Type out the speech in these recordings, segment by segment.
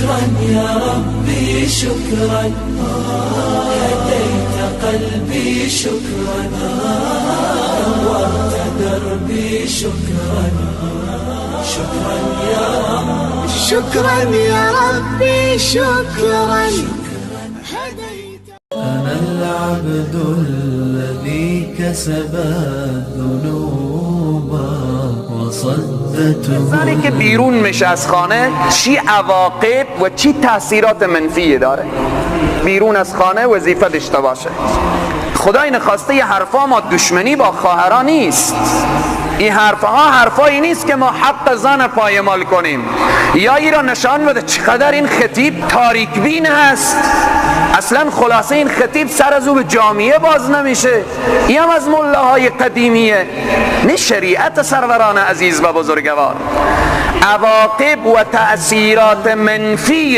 شكرا يا ربي شكرا، هديت قلبي شكرا، نورت دربي شكرا، شكرا يا رب، شكرا يا ربي شكرا. أنا العبد الذي كسب الذنوب وصدته. زنی که بیرون میشه از خانه چی عواقب و چی تاثیرات منفی داره؟ بیرون از خانه وظیفه داشته باشه. خدای نخواسته یه حرفا ما دشمنی با خواهران نیست. این حرفها حرفایی نیست که ما حق زن پایمال کنیم یا ای را نشان بده چقدر این خطیب تاریک بین هست. اصلا خلاصه این خطیب سر از او به جامعه باز نمیشه. این هم از ملاهای قدیمیه، نه شریعت سروران عزیز و بزرگوار. عواقب و تأثیرات منفی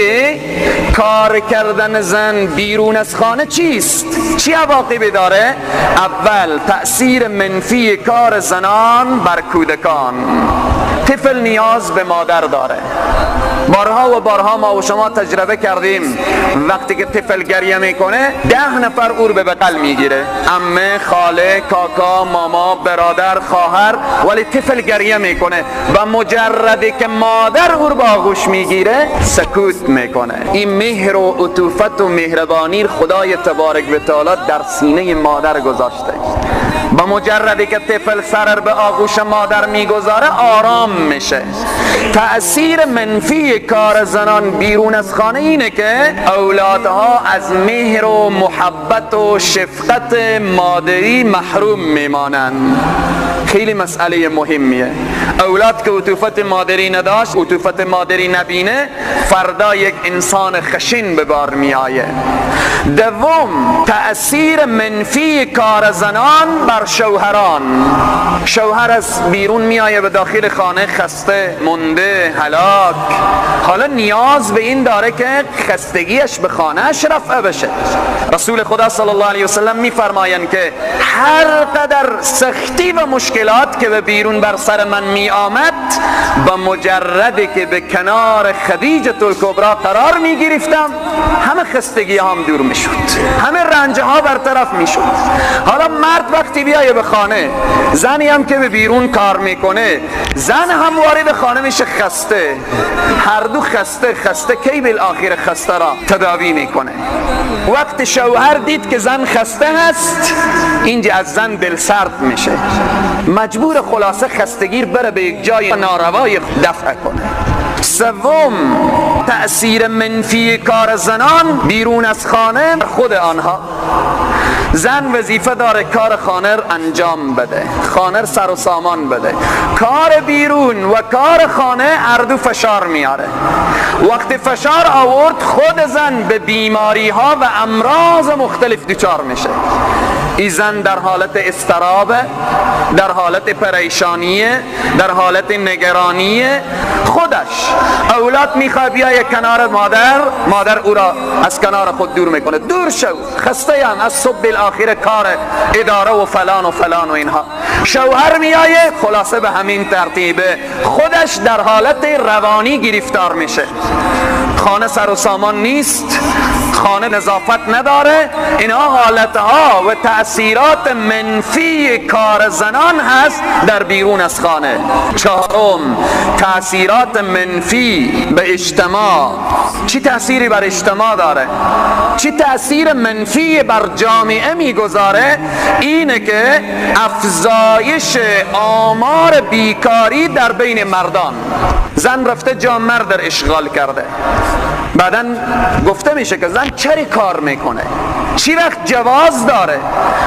کار کردن زن بیرون از خانه چیست؟ چی عواقبی داره؟ اول تأثیر منفی کار زنان بر کودکان. طفل نیاز به مادر داره. بارها و بارها ما و شما تجربه کردیم وقتی که طفل گریه میکنه 10 نفر او رو به بغل میگیره، عمه، خاله، کاکا، ماما، برادر، خواهر، ولی طفل گریه میکنه و مجردی که مادر او رو به آغوش میگیره سکوت میکنه. این مهر و عطوفت و مهربانی خدای تبارک و تعالی در سینه مادر گذاشته. با مجردی که طفل سر به آغوش مادر میگذاره آرام میشه. تأثیر منفی کار زنان بیرون از خانه اینه که اولادها از مهر و محبت و شفقت مادری محروم میمانند. خیلی مسئله مهمیه. اولاد که عطوفت مادری نداشت، عطوفت مادری نبینه، فردا یک انسان خشن به بار میآیه. دوم، تأثیر منفی کار زنان بر شوهران. شوهر از بیرون میآیه به داخل خانه خسته، مونده، هلاک. حالا نیاز به این داره که خستگیش به خانهش رفع بشه. رسول خدا صلی الله علیه وسلم میفرمایند که هر قدر سختی و مشکلات که به بیرون بر سر من می آمد، با مجردی که به کنار خدیجه الکبرا قرار می گرفتم، همه خستگی هم دور می شد، همه رنج ها برطرف می شد. حالا مرد وقتی بیایه به خانه، زنی هم که به بیرون کار میکنه، زن هم وارد خانه میشه خسته، هر دو خسته خسته، کی بالآخر خسته را تداوی میکنه؟ وقت شوهر دید که زن خسته هست، اینجا از زن دل سرد میشه، مجبور خلاصه خستگیر بره به یک جای ناروای دفع کنه. سوم، تأثیر منفی کار زنان بیرون از خانه خود آنها. زن وظیفه داره کار خانه انجام بده، خانه سر و سامان بده. کار بیرون و کار خانه هر دو فشار میاره. وقتی فشار آورد، خود زن به بیماری ها و امراض مختلف دچار میشه. ای زن در حالت اضطراب، در حالت پریشانیه، در حالت نگرانیه. خودش اولاد میخواد بیای کنار مادر، مادر او را از کنار خود دور میکنه. دور شو، خسته ام از صبح بالاخره کار اداره و فلان و فلان و اینها. شوهر میایه، خلاصه به همین ترتیبه خودش در حالت روانی گرفتار میشه. خانه سر و سامان نیست، خانه نظافت نداره. اینها حالتها و تأثیرات منفی کار زنان هست در بیرون از خانه. چهارم، تأثیرات منفی به اجتماع. چی تأثیری بر اجتماع داره؟ چی تأثیر منفی بر جامعه میگذاره؟ اینه که افزایش آمار بیکاری در بین مردان. زن رفته جا مرد در اشغال کرده. بعدن گفته میشه که زن چرا کار میکنه؟ چی وقت جواز داره؟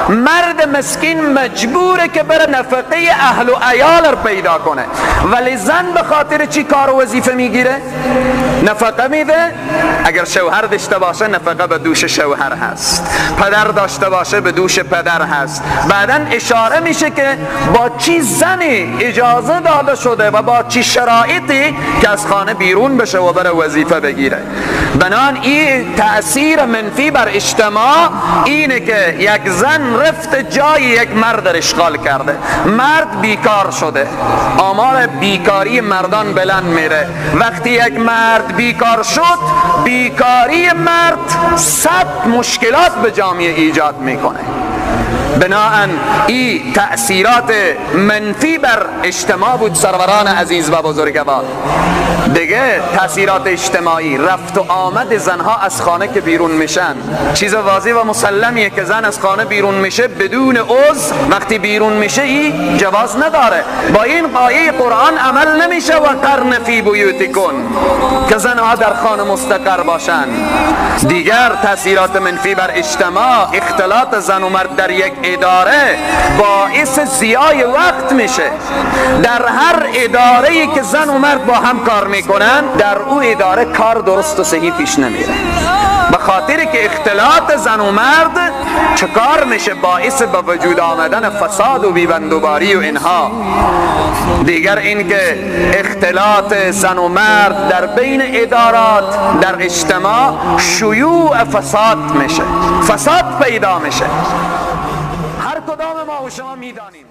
مرد مسکین مجبوره که بره نفقه اهل و عیال رو پیدا کنه، ولی زن به خاطر چی کار و وظیفه میگیره؟ نفقه میده. اگر شوهر داشته باشه نفقه به دوش شوهر هست، پدر داشته باشه به دوش پدر هست. بعدن اشاره میشه که با چی زنی اجازه داده شده و با چی شرایطی که از خانه بیرون بشه و بره وظیفه بگیره. بنان این تأثیر منفی بر اجتماع اجتماع اینه که یک زن رفت جای یک مرد در اشغال کرده، مرد بیکار شده، آمار بیکاری مردان بلند میره. وقتی یک مرد بیکار شد، بیکاری مرد 100 مشکلات به جامعه ایجاد میکنه. بناهن ای تأثیرات منفی بر اجتماع بود سروران عزیز و بزرگوار. دیگه تأثیرات اجتماعی، رفت و آمد زنها از خانه که بیرون میشن، چیز واضح و مسلمیه که زن از خانه بیرون میشه بدون عذر، وقتی بیرون میشه ای جواز نداره. با این آیه قرآن عمل نمیشه و قرن فی بیوتکن، که زنها در خانه مستقر باشن. دیگر تأثیرات منفی بر اجتماع، اختلاط زن و مرد در یک اداره باعث ضیاع وقت میشه. در هر اداره‌ای که زن و مرد با هم کار میکنن، در او اداره کار درست و صحیح پیش نمیره، به خاطر که اختلاط زن و مرد چه کار میشه؟ باعث به وجود آمدن فساد و بیبندوباری و اینها. دیگر اینکه اختلاط زن و مرد در بین ادارات در اجتماع شیوع فساد میشه، فساد پیدا میشه. هر کدام ما و شما میدانیم.